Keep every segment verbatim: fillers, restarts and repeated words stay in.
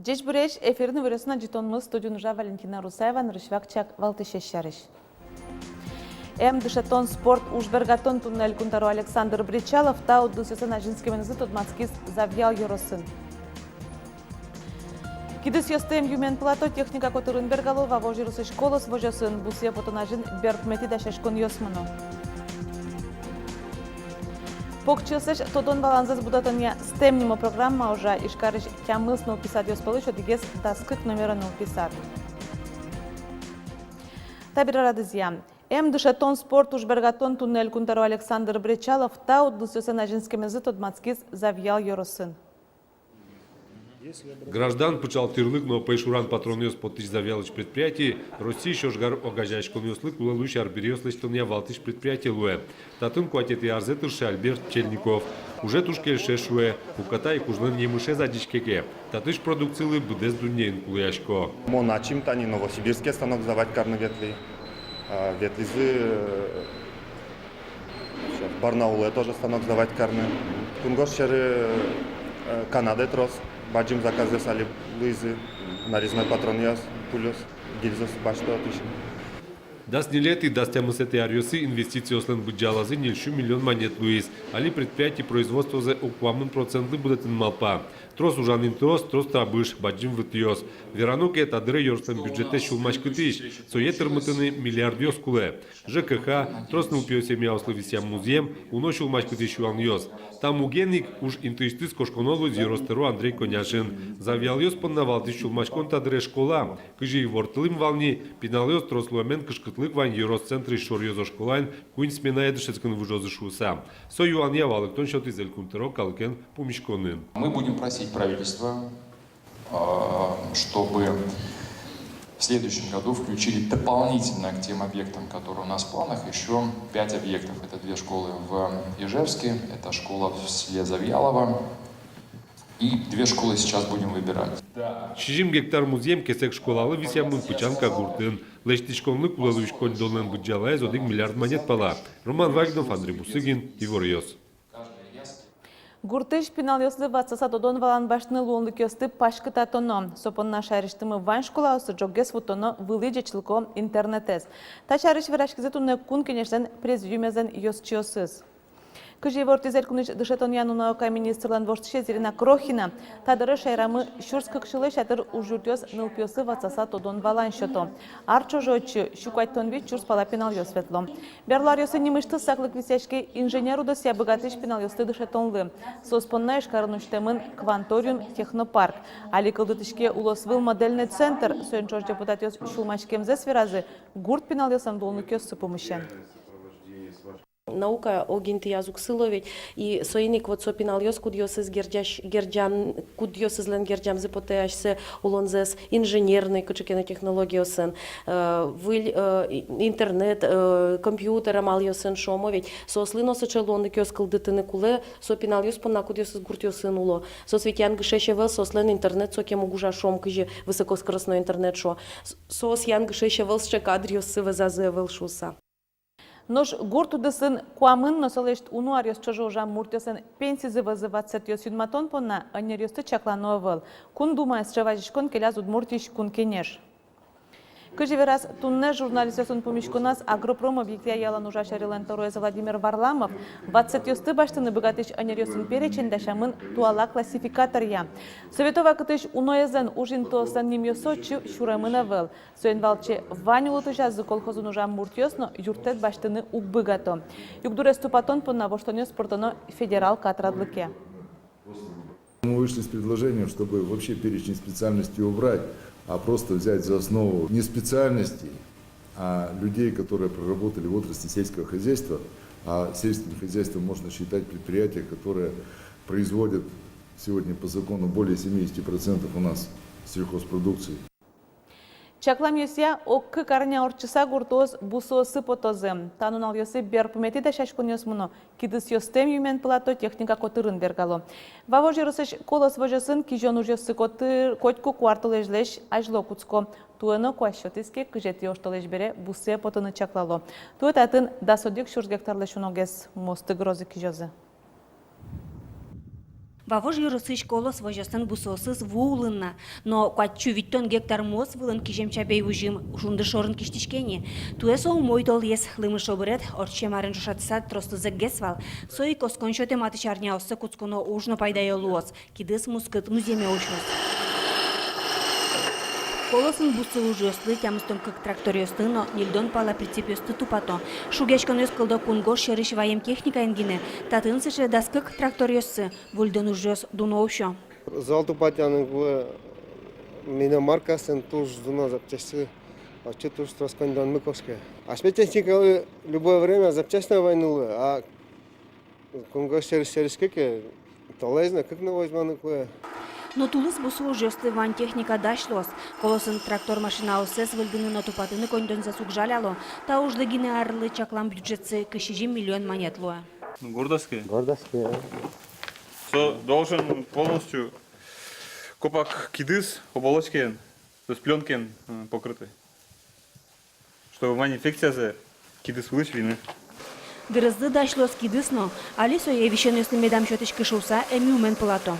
Ӟечбуресь! Эфирын «Иворъёс» но ӝытонмы, студиын ужа Валентина Русаева. Нырысь вакчияк валтӥсез сярысь. Эм дышетон, спорт, ужбергатон туннэ элькун тӧро Александр Бречалов та удысъёслэн азинскеменызы тодматскиз Завьял ёросын. Кидысъёсты эмъюмен пылато, техника котырын бергало Вавож ёросысь «Колос» возёсын. Бусые потон азьын берпуметӥ дасяськонъёс мыно. Покчиослэсь тодон-валанзэс будэтонъя «СТЭМ» нимо программа ужа. Ижкарысь тямыс нылписадъёс пӧлысь одӥгез дас кык номеро нылписад. Табере радызъя. Эм дышетон, спорт, ужбергатон туннэ элькун тӧро Александр Бречалов та удысъёслэн азинскеменызы тодматскиз Завьял ёросын. Граждан, пыӵал тӥрлык но пӧйшуран патронъёс поттӥсь Завьялысь предприятие Россиысь ожгар огазеяськонъёслы кулэ луись арбериос лэсьтонъя валтӥсь предприятие луэ. Татын куатетӥ арзэ тырше Альберт Чельников. Ужез туж кельше, шуэ, уката ик ужлэн емышез адӟиське ке. Татысь продукцилы быдэс дуннеын кулэясько. Мон ачим тани Новосибирске станок сдавать карны ветлӥ. А, ветлӥзы, э, сейчас Барнаулэ тоже станок сдавать карны. Кунгож сьӧры, э, Канадае трос бадӟым заказъёс али луизы. Нарезной патронъёс, пульёс, гильзаос басьто отысь. Дас ньылетӥ, дас тямысэтӥ аръёсы инвестициослэн быдӟалазы ньыль сю миллион манет луиз. Али предприятие производствозэ ог куамын процентлы будэтыны малпа. Трос ужан интыос, трос табыш, бадӟым вытӥос. Верано ке, та дыре ёрослэн бюджетэз сюлмаськытӥсь, сое тырмытыны миллиардъёс кулэ. ЖКХ, трос нылпиё семьяослы висъям музъем, уно сюлмаськытӥсь юанъёс. Та муген ик уж интыысьтыз кошконо луиз ёрос тӧро Андрей Коняшин. Завьялъёс понна валтӥсь сюлмаськон та дыре школа. Кызьы ивортылӥм вал ни, пиналъёс трос луэмен кышкытлык вань ёрос центрысь шоръёзо школаын куинь сменае дышетскыны выжозы шуыса. Со юанъя валэктон сётӥз элькун тӧро калыкен пумиськонын. Мы будем просить правительство, а, чтобы в следующем году включили дополнительно к тем объектам, которые у нас в планах, ещё пять объектов. Это две школы в Ижевске, это школа в селе Завьялово. И две школы сейчас будем выбирать. Сизьым гектар музъем кесэг школалы висъямын Пычанка гуртын. Лэсьтӥськонлы кулэ луись коньдонлэн быдӟалаез одӥг миллиард манет пала. Роман Вагинов, Андрей Бусыгин, «Иворъёс». Гуртысь пиналъёслы ватсаса тодон-валан басьтыны луонлыкъёсты паськытатоно. Со понна шаерысьтымы вань школаосы ӝоггес вуттоно вылӥ ӟечлыко интернетэз. Та сярысь вераськизы туннэ Кун Кенешлэн президиумезлэн ёзчиосыз. Кызьы ивортӥз элькунысь дышетонъя но наука министрлэн воштӥсез Ирина Крохина, та дыре шаерамы сюрс кык сюлэсь ятыр ужъюртъёс нылпиослы ватсаса тодон-валан сёто. Ар ӵоже отчы сю куатьтон вить сюрс пала пиналъёс ветло. Берло аръёсы нимысьтыз саклык висъяське инженер удысъя быгатӥсь пиналъёсты дышетонлы. Соос понна Ижкарын усьтэмын «Кванториум» технопарк. Али кылдытӥське улосвыл модельный центр. Соин ӵош депутатъёс сюлмаськемзэс веразы гурт пиналъёслэн луонлыкъёссы пумысен. Наука огинтыяз уг сыло ведь, и соин ик вот со пиналъёс, кудъёсыз герӟась-, герӟан-, кудъёсызлэн герӟамзы потэ асьсэ улонзэс инженерной кыӵе ке но технологиосын, э, выль, э, и-, интернет, э, компьютер амалъёсын, шуом ведь, соослы но сыӵе луонлыкъёс кылдытыны кулэ со пиналъёс понна, кудъёсыз гуртъёсын уло. Соос ведь янгышесь ӧвӧл, соослэн интернет сокем уг ужа, шуом, кызьы высокоскоростной интернет шуо. С-, соос янгышесь ӧвӧл, сыӵе кадръёссы вӧзазы ӧвӧл шуыса. Нош гурт удысын куамын но солэсь уно аръёс ӵоже ужам муртъёслэн пенсизы вӧзы ватсэтъёс юнматон понна ӧнеръёсты чаклано ӧвӧл. Кун Думае сыӵе вазиськон келяз Удмуртиысь Кун Кенеш. Кызьы вераз туннэ журналистъёсын пумиськоназ агропром объектъя ялан ужась ӧрилэн тӧроез Владимир Варламов, ватсэтъёсты басьтыны быгатӥсь ӧнеръёсын перечень дасямын туала классификаторъя. Совето вакытысь уноезлэн ужинтыослэн нимъёссы отчы сюремын ӧвӧл. Соин валче вань улытӥсьёсазы колхозын ужам муртъёс но юрттэт басьтыны уг быгато. Югдурез тупатон понна воштонъёс пыртоно федерал катрадлыке. Мы вышли с предложением, чтобы вообще перечень специальностей убрать, а просто взять за основу не специальностей, а людей, которые проработали в отрасли сельского хозяйства. А сельским хозяйством можно считать предприятия, которые производят сегодня по закону более семидесяти процентов у нас сельхозпродукции. Чакламъёсъя, ог-кык арня ортчыса гуртоос бусыосы потозы. Та нуналъёсы берпуметӥ дасяськонъёс мыно: кидысъёсты эмъюмен пылато, техника котырын бергало. Вавож ёросысь «Колос» возёсын кизён ужъёссы котыр, котьку куартолэзьлэсь азьло кутско. Туэ но, куазь сётӥз ке, кызетӥ оштолэзь бере бусые потыны чаклало. Туэ татын дас одӥг сюрс гектарлэсь уногес мосты грозы кизёзы. Вавож ёросысь «Колос» возёслэн бусыосыз ву улын на, но куатьсю витьтон гектар муос вылын кизем чабей узьым шунды шорын кисьтӥське ни. Туэ со умой толэз, лымы шобырет ортчем арен ӵошатыса тросэз эгес вал. Со ик оскон сётэ, матысь арняоссэ кутсконо уж но пайдаё луоз. Кидыс мускыт музъеме усёз. «Колосын» бусы ужъёслы тямыстон кык тракторъёсты но ньыльдон пала прицепъёсты тупато. Шугъяськонъёс кылдо кунгож сьӧрысь ваем техникаен гинэ. Татын сыӵе дас кык тракторъёссы выльдон ужъёс дуно усё. Зол тупатъяны кулэ, иномаркаосын туж дуно запчастьсы, отчы туж трос коньдонмы кошке. Асьме техникалы любое время запчасть но вайыны луэ, а кунгож сьӧрысь сьӧрысь кык, толэзь но кык но возьманы кулэ. Но тулыс бусы ужъёслы вань техника дась луоз. «Колосын» трактор машинаоссэс выльдыны но тупатыны коньдонзэс уг жаляло. Та ужлы гинэ арлы чаклам бюджетсы кызь сизьым миллион манет луэ. Ну, гордость ке. Гордость ке. Со должен полностью копак кидыс оболочкаен, то есть плёнкаен, э, покрытый. Чтобы вань инфекциязэ кидыс вылысь вийыны. Дырызды дась луоз кидыс но, али сое висёнъёслы медам сётӥськы шуыса эмъюмен пылато.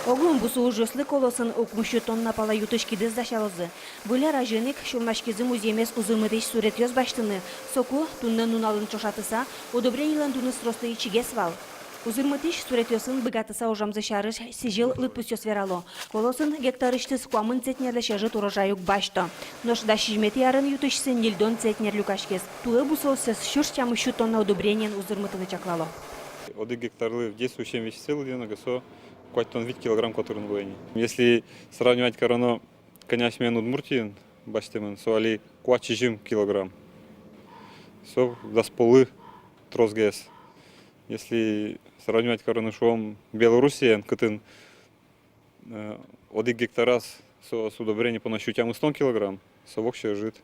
Огъя бусы ужъёслы «Колосын» укмыссю тонна пала ю-тысь кидыс дасялозы. Выль ар азьын ик сюлмаськизы музъемез узырмытӥсь суретъёс басьтыны. Соку, туннэ нуналын ӵошатыса, удобренилэн дуныз тросэз ичигес вал. Узырмытӥсь суретъёсын быгатыса ужамзы сярысь сӥзьыл лыдпусъёс верало. «Колосын» гектарысьтыз куамын центнерлэсь ӧжыт урожай уг басьто. Нош дас сизьыметӥ арын ю-тысьсы ньыльдон центнер люкаськиз. Туэ бусыоссэс сюрс тямыссю тонна удобрениен узырмытыны чаклало. Одӥг гектарлы действующий вещество лыдъяно ке, со куатьтон вить килограмм котырын луэ ни. Если сравнивать кароно кӧня асьмелэн Удмуртиын басьтэмын, со али куать сизьым килограмм. Со дас поллы тросгес. Если сравнивать кароно, шуом, Белоруссиен, кытын, э, одӥг гектараз со, со удобрение поно сю тямыстон килограмм, со воксё ӧжыт.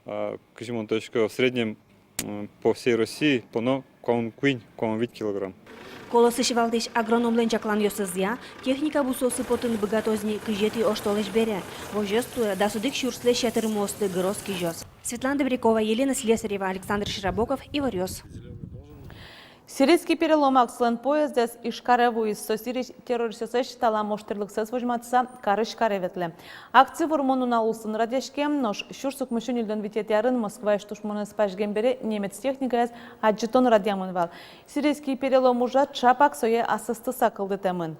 А кызьы мон тодӥсько, в среднем, м, по всей России поно куамын куинь, куамын вить килограмм. «Колосысь» валтӥсь агрономлэн чакланъёсызъя, техника бусыосы потыны быгатоз ни кызетӥ оштолэзь бере. Возёс туэ дас одӥг сюрслэсь ятыр муосты гыроз-кизёз. Светлана Добрякова, Елена Слесарева, Александр Широбоков, «Иворъёс». Сирийский перелом акцилэн поездэз Ижкаре вуиз. Со Сириысь террористъёслэсь талам ожтӥрлыксэс возьматыса, карысь каре ветлэ. Акци Вормон нунал улсын радъяське, нош сюрс укмыссю ньыльдон витетӥ арын Москваысь тушмонэз пазьгем бере немец техникаез адӟытон радъямын вал. Сирийский перелом ужрад ӵапак сое асэстыса кылдытэмын.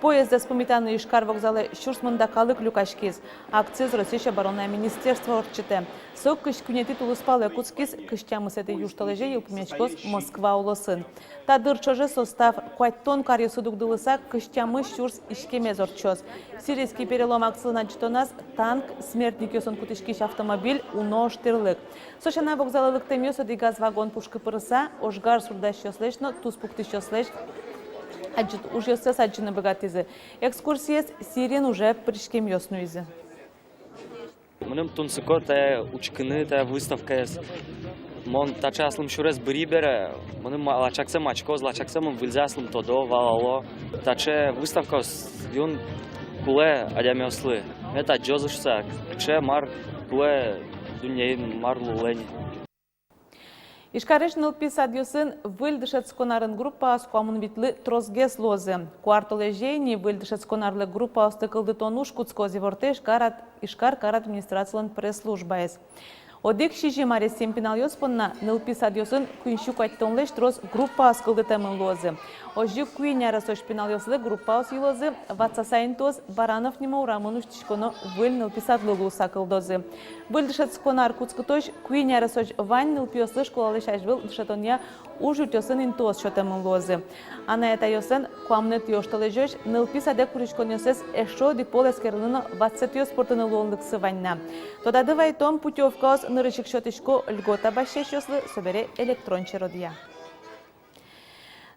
Поездэз пумитаны Ижкар вокзалэ сюрс мында калык люкаськиз. Акциез Россиысь оборонное министерство ортчытэ. Со кызь куинетӥ тулыспалэ кутскиз, кызь тямысэтӥ южтолэзе йылпумъяськоз Москва улосын. Та дыр ӵоже состав куатьтон каръёсы дугдылыса, кызь тямыс сюрс иськемез ортчоз. Сирийский перелом акцилэн адӟытоназ танк, смертникъёсын кутӥськись автомобиль, уно ожтӥрлык. Со сяна, вокзалэ лыктэмъёс одӥгаз вагон пушкы пырыса, ожгар сурдасьёслэсь но туспуктӥсьёслэсь адӟыт-, ужъёссэс адӟыны быгатӥзы. Экскурсиез Сириын уже пыриськемъёс нуизы. Мыным тунсыко тае учкыны, тае выставкаез. Мон таӵе аслым сюрес быри бере, мыным ма-, лачаксэ мачкоз, лачаксэ мон выльзэ аслым тодо, валало. Таӵе выставкаос юн кулэ адямиослы. Мед адӟозы шуса, кыӵе мар кулэ дуннеын, мар луылэ ни. Ижкарысь нылпи садъёсын выль дышетскон арын группаос куамын витьлы тросгес луозы. Куартолэзе ини выль дышетскон арлы группаосты кылдытон уж кутскоз, ивортэ Ижкар ад-, Ижкар кар администрацилэн пресс-службаез. Одӥг сизьым аресъем пиналъёс понна нылпи садъёсын куиньсю куатьтонлэсь трос группаос кылдытэмын луозы. Озьы куинь аресозь пиналъёслы группаос йылозы, ватсаса интыос Баранов нимо урамын усьтӥськоно выль нылпи садлы луыса кылдозы. Выль дышетскон ар кутскытозь куинь аресозь вань нылпиослы школалэсь азьвыл дышетонъя уж юртъёсын интыос сётэмын луозы. Анай-атайёслэн куамынэтӥ оштолэзёзь нылпи садэ куриськонъёссэс эшшо одӥг пол эскерыны но ватсэтъёс пыртыны луонлыксы вань на. Тодады вайтом, путёвкаос нырысь ик сётӥсько льгота басьтӥсьёслы, собере электрон черодъя.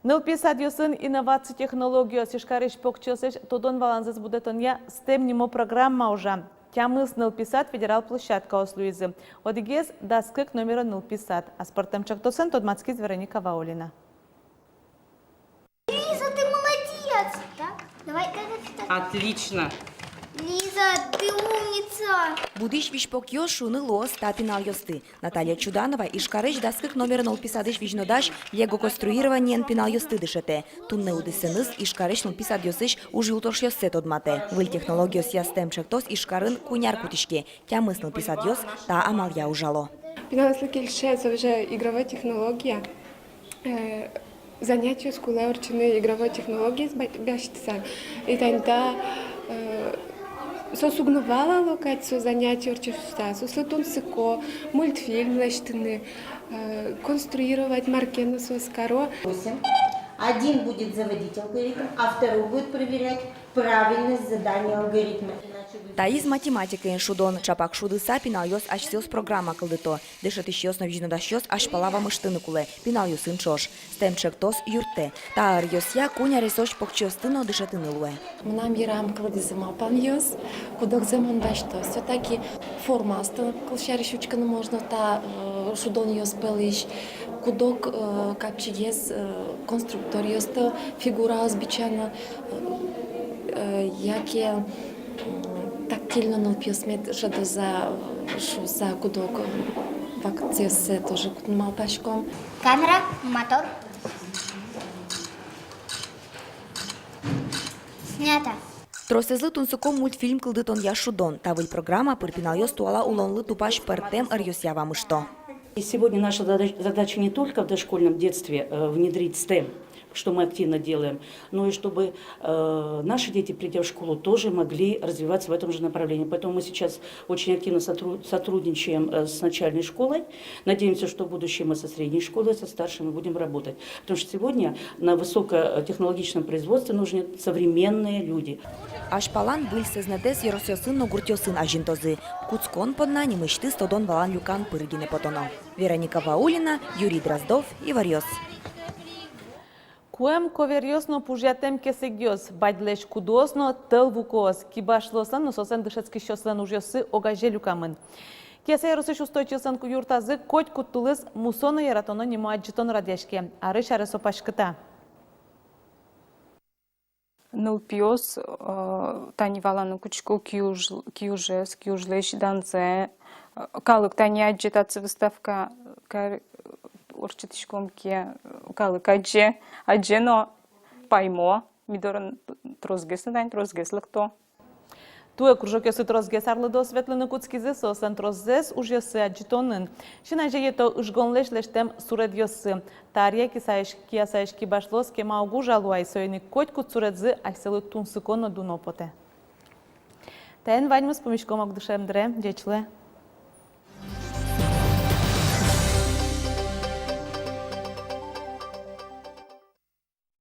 Нылпи садъёсын инноваци технологиос. Ижкарысь покчиослэсь тодон-валанзэс будэтонъя «Стэм» нимо программа ужа. Тямыс нылпи сад федерал площадкаос луизы. Одӥгез — дас кык номеро нылпи сад. Аспӧртэм ӵектосэн тодматскиз Вероника Ваулина. Лиза, ты молодец! Так, давай, давай, давай. Отлично. Лиза, ты умница! Будӥсь визьпогъёс шуыны луоз та пиналъёсты. Наталья Чуданова Ижкарысь дас кык номеро нылпи садысь визьнодась лего-конструированиен пиналъёсты дышетэ. Туннэ удысэныз Ижкарысь нылпи садъёсысь ужъюлтошъёссэ тодматэ. Выль технологиосъя стэм ӵектос Ижкарын куинь ар кутӥське. Тямыс нылпи садъёс та амалъя ужало. Пиналъёслы кельше, со уже игровой технология. Э, занятиос кулэ ортчыны игровой технологиез ба-, басьтыса. И тани та, э, соос уг но валало кадь со занятие ортчыса. Соослы тунсыко мультфильм лэсьтыны, э, конструировать, мар ке но соос каро. Восемь. Один будет заводить алгоритм, а второй будет проверять правильность задания алгоритма. Иначе вы... Таиз математикаен шудон. Ӵапак шудыса пиналъёс асьсэос программа кылдыто. Дышетӥсьёс но визьнодасьёс азьпала вамыштыны кулэ пиналъёсын ӵош. Стэм ӵектос юрттэ. Та ӧръёсъя куинь аресозь покчиосты но дышетыны луэ. Мынам йырам кылдӥзы малпанъёс, куд-огзэ мон басьто. Всё-таки формаосты, кылсярысь, учкыны можно та, э, шудонъёс пӧлысь, куд-ог, э, капчигес, э, конструкторъёсты, фигураос бичаны, э, яке, м, тактильно нылпиос мед шӧдозы, э, шуыса, куд-ог, э, вакытсэс тоже кутыны малпаськом. Камера, мотор. Снято. Тросэзлы тунсыко мультфильм кылдытонъя шудон. Та выль программа пыр пиналъёс туала улонлы тупась пӧртэм ӧръёсъя вамышто. И сегодня наша задач-, задача не только в дошкольном детстве, э, внедрить стэм, что мы активно делаем, но и чтобы, э, наши дети, придя в школу, тоже могли развиваться в этом же направлении. Поэтому мы сейчас очень активно сотру-, сотрудничаем, э, с начальной школой. Надеемся, что в будущем мы со средней школой, со старшими будем работать. Потому что сегодня на высокотехнологичном производстве нужны современные люди. Азьпалан выль сэзнэтэз ёросъёсын но гуртъёсын азинтозы. Кутскон понна нимысьтыз тодон-валан люкан пыр гинэ потоно. Вероника Ваулина, Юрий Дроздов, «Иворъёс». Куэм коверъёс но пужъятэм кесэгъёс, бадьлэсь кудыос но тӧл вукоос. Кибашлыослэн но соослэн дышетскисьёслэн ужъёссы огазе люкамын. Кияса ёросысь усточиослэн юртазы котькуд тулыс «Мусо но яратоно» нимо адӟытон радъяське. Арысь аре со паськыта. Нылпиос, э, тани валаны кутско киуж-, киужез, киужлэсь данзэ, э, калык тани адӟе, татчы выставка кар-, ортчытӥськом ке, э, калык адӟе, адӟе но паймо, ми дорын тросгес но тани, тросгес лыкто. Туэ кружокъёсы тросгес арлыдоос ветлыны кутскизы, соослэн тросэз ужъёссы адӟытонын. Син азе йӧто ыжгонлэсь лэсьтэм суредъёссы. Та аръя Киясаысь, Киясаысь кибашлыос кема уг ужа луэ ай, соин ик котькуд суредзы асьсэлы тунсыко но дуно потэ. Таин ваньмыз, пумиськом ог дышем дыре, ӟеч луэ.